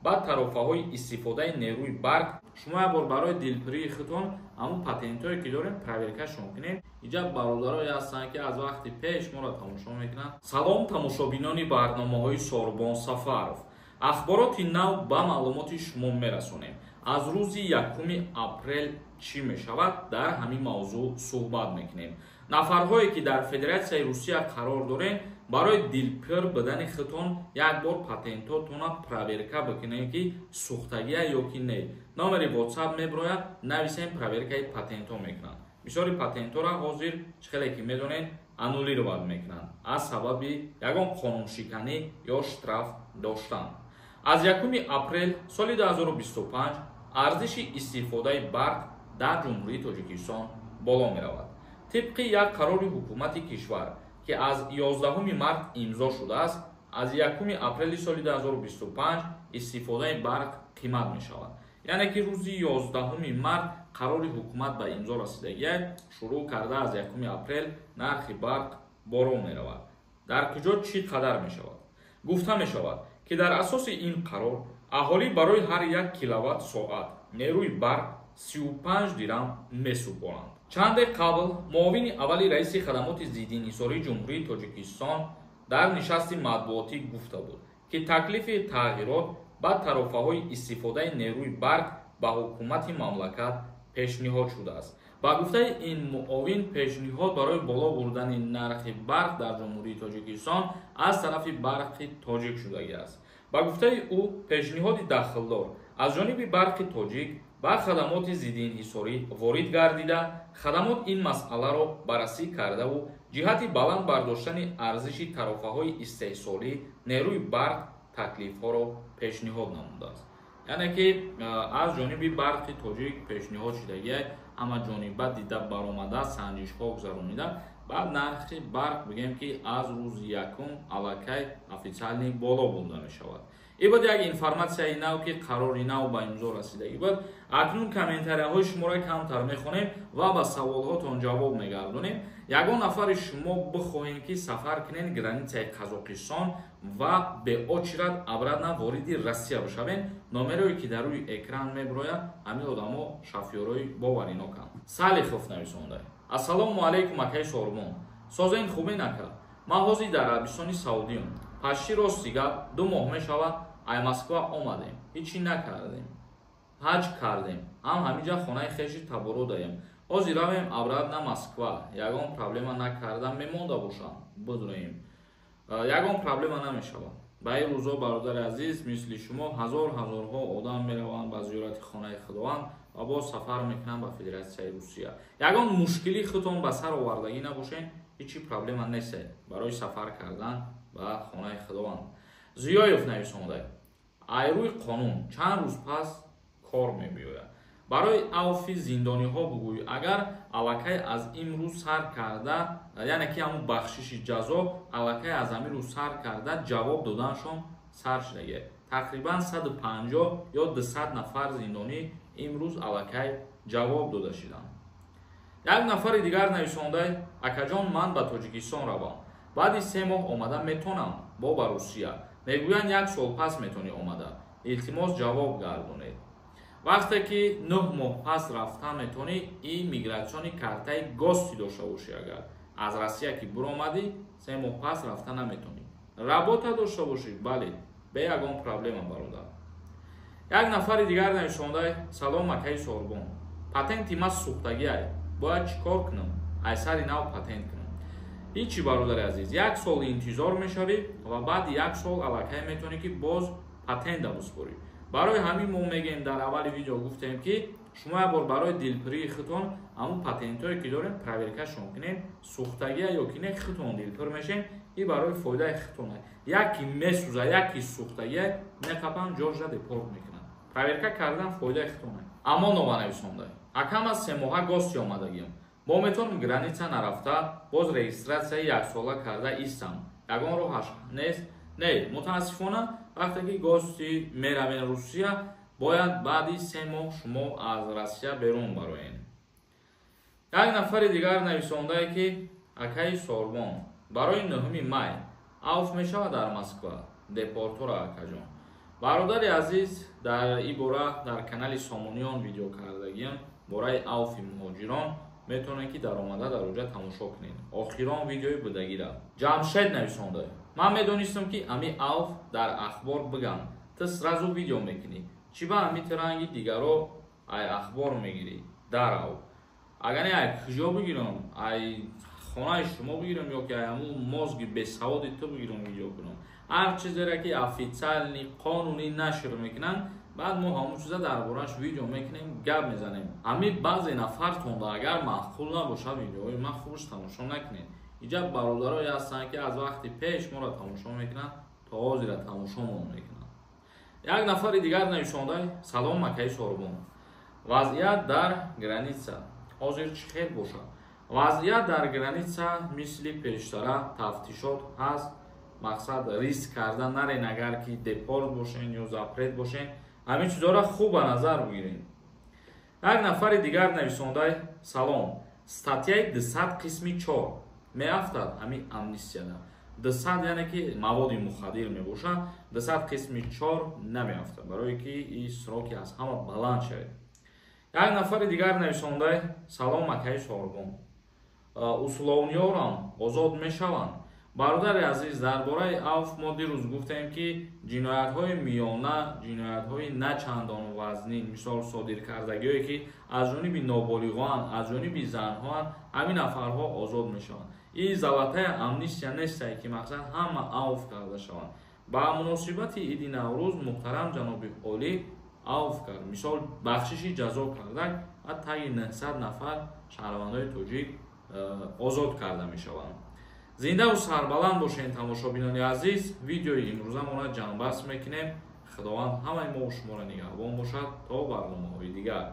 Ба тарофаҳои истифодаи нерӯи барқ шумо як бор барои дилпурии худтон ҳамун патентҳое ки дорем, проверкашон кунед. Иҷа бародарое ҳастанд, ки аз вақти пеш моро тамошо мекунанд. Салом, тамошобинони барномаҳои Сорбон Сафаров. Ахбороти нав ба маълумоти шумо мерасонем. Аз рӯзи 1 апрел чӣ мешавад, дар ҳамин мавзӯъ суҳбат мекунем. Нафарҳое ки дар Федератсияи Русия қарор дорем, барои дилпур будани худтон як бор патентотона проверка бикунем, ки сӯхтагия ё ки не. Номери WhatsApp мебирояд, нависем, проверкаи патентҳо мекунанд. Бисёри патентҳоро ҳозир, чӣ хеле ки медонед, аннулировать мекунанд аз сабаби ягон қонуншиканӣ ё штраф доштан. Аз 1 апрел соли 2025 арзиши истифодаи барқ дар Ҷумҳурии Тоҷикистон боло меравад. Тибқи як қарори ҳукумати кишвар, ки аз 11 март имзо шудааст, аз 1 апрели соли 2025 истифодаи барқ қимат мешавад. Яъне ки рӯзи 11 март қарори ҳукумат ба имзо расидагия, шурӯъ карда аз 1 апрел нархи барқ боло меравад. Дар куҷо чӣ қадар мешавад? Гуфта мешавад, ки дар асоси ин қарор аҳолӣ барои ҳар як киловатт соат нерӯи барқ 35 дирам месупоранд. Чанде қабл муовини аввали раиси хадамоти зиддиинҳисории Ҷумҳурии Тоҷикистон дар нишасти матбуотӣ гуфта буд, ки таклифи тағйирот ба тарофаҳои истифодаи нерӯи барқ ба ҳукумати мамлакат пешниҳод шудааст. Ба гуфтаи ин муовин, пешниҳод барои боло бурдани нархи барқ дар Ҷумҳурии Тоҷикистон аз тарафи Барқи Тоҷик шудагӣ аст. Ба гуфтаи ӯ, пешниҳоди дахлдор аз ҷониби Барқи Тоҷик ба хадамоти зиддиинҳисорӣ ворид гардида, хадамот ин масъаларо баррасӣ кардаву ҷиҳати баланд бардоштани арзиши тарофаҳои истеҳсолӣ нерӯи барқ таклифҳоро пешниҳод намудааст. Яъне ки аз ҷониби Барқи Тоҷик пешниҳод шудагия, ҳамаҷониба дида баромада, санҷишҳо гузаронида, баъд нархи барқ, бигем, ки аз рӯзи якум аллакай официально боло бурда мешавад. И буд як информатсияи нав, ки қарори нав ба имзо расидагӣ буд. Акнун комментарияҳои шуморо камтар мехонем ва ба саволҳотон ҷавоб мегардонем. Ягон нафари шумо бихоҳем, ки сафар кунен границаи Қазоқистон ва бе очередь обратно вориди Россия бишавем, номерое ки дар рӯи экран мебирояд, ҳамин одамо шофёрои бовариноканд. Салихов нависонда: «Ассалому алайкум, акаи Сорбон, созен, хубен, ака? Ман ҳозир дар Арабистони Саудиам. Пашти рости гап, 2 моҳ мешавад ай Москва омадем, ҳичи накардем, ҳаҷ кардем, ҳам ҳаминҷа хонаи хеши таборо даем. Ҳозир равем обратно Москва, ягон проблема накарда мемонда бошам, бидроем, ягон проблема намешавад?» Ба ин рӯзо, бародари азиз, мисли шумо ҳазор ҳазорҳо одам мераванд ба зиёрати хонаи Худованд ва боз сафар мекунанд ба Федератсияи Русия. Ягон мушкили худтон ба сар овардагӣ набошед, ҳичи проблема нест барои сафар кардан ба хонаи Худованд. Зиёев нависонда: «Ай рӯи қонун чанд рӯз пас кор мебиёяд? Барои авфи зиндониҳо бугӯй, агар аллакай аз имрӯз сар карда, яъне ки ҳамун бахшиши ҷазо аллакай аз ҳамин рӯз сар карда ҷавоб доданашон сар шудагия. Тақрибан 150 ё 200 нафар зиндонӣ имрӯз аллакай ҷавоб дода шуданд». Як нафари дигар нависонда: «Акаҷон, ман ба Тоҷикистон равам, баъди 3 моҳ омада метонам бо ба Русия? Мегӯянд, як сол пас метонӣ омада. Илтимос, ҷавоб гардонед». Вақте ки 9 моҳ пас рафта метонӣ, и миграционный картаи гости дошта бошӣ. Агар аз Россия ки буромадӣ, 3 моҳ пас рафта наметонӣ. Работа дошта бошӣ, бале, бе ягон проблема, бародар. Як нафари дигар нависонда: «Салом, акаи Сорбон, патенти ма сӯхтагиай, бояд чӣ кор кунам, ай сари нав патент кунам?» Ҳичи, бародари азиз, як сол интизор мешавӣ ва баъди як сол аллакай метавонӣ, ки боз патента биспорӣ. Барои ҳамин мо мегӯем, дар аввали видео гуфтем, ки шумо як бор барои дилпурии худтон ҳамун патентҳое ки дорем, проверкашон кунем, сӯхтагия ё ки не, худтон дилпур мешем. И барои фоидаи худтон: яки месӯза, яки сӯхтагия, меқапан, ҷожа депорт мекунанд. Проверка кардан фоидаи худтон. Амонова нависонда: «Акам, аз 3 моҳа гости омадагиам, мо метавонем граница нарафта боз регистратсияи яксола карда истам? Ягон роҳаш нест?» Не, мутаассифона, вақте ки гости меравен Русия, бояд баъди 3 моҳ шумо аз Россия берун бароед. Як нафари дигар нависондае, ки «Акаи Сорбон, барои 9 май авф мешавад дар Москва депортора, акаҷон?» Бародари азиз, дар ин бора дар канали Сомониён видео кардагиам, бораи авфи муҳоҷирон, метавонед, ки даромада дар оҷа тамошо кунед, охирон видеои будагира. Ҷамшед нависонда: «Ман медонистам, ки ами авф дар ахбор бигам, ту сразу видео мекунӣ. Чӣ ба ами тиранги дигаро ай ахбор мегирӣ?» Дарав, агар не, ай куҷо бигирам? Ай хонаи шумо бигирам ё ки ай ҳамун мозги бесаводи ту бигирам, видео кунам? Ҳар чизере ки официальный, қонунӣ нашр мекунанд, баъд мо ҳамон чиза дар борааш видео мекунем, гап мезанем. Ами баъзе нафартонда агар маъқул набошад видеои ман, хубш тамошо накунед. Иҷа бародарое ҳастанд, ки аз вақти пеш моро тамошо мекунанд, то ҳозира тамошомон мекунанд. Як нафари дигар нависонда: «Салом, акаи Сорбон, вазъият дар граница ҳозир чӣ хел бошад?» Вазъият дар граница мисли пештара, тафтишот ҳаст. Мақсад, риск карда нарен, агар ки депорт бошен ё запрет бошен, ҳамин чизҳоро хуб ба назар бигирем. Як нафари дигар нависонда: «Салом, статьяи 200 қисми 4 меафтад ҳамин амнистияда?» 200, яъне ки маводи мухаддир мебошад. 200 қисми 4 намеафтад, барое ки и сроки аз ҳама баланд шавед. Як нафари дигар нависонда: «Салом, акаи Сорбон, условный ёрам озод мешаванд?» Бародари азиз, дар бораи авф мо дирӯз гуфтем, ки ҷиноятҳои миёна, ҷиноятҳои на чандон вазнин, мисол, содиркардагиҳое, ки аз ҷониби ноболиғоанд, аз ҷониби занҳоанд, ҳамин нафарҳо озод мешаванд. Ин золотая амнистия нестае, ки мақсад ҳама авф карда шаванд. Ба муносибати иди Наврӯз муҳтарам ҷаноби олӣ авф кард, мисол, бахшиши ҷазо карда ва таги 900 нафар шаҳрвандои тоҷик озод карда мешаванд. Зиндаву сарбаланд бошед, тамошобинони азиз. Видеои имрӯзамона ҷамъбаст мекунем. Худованд ҳамаи мо шуморо нигаҳбон бошад. То барномаҳои дигар.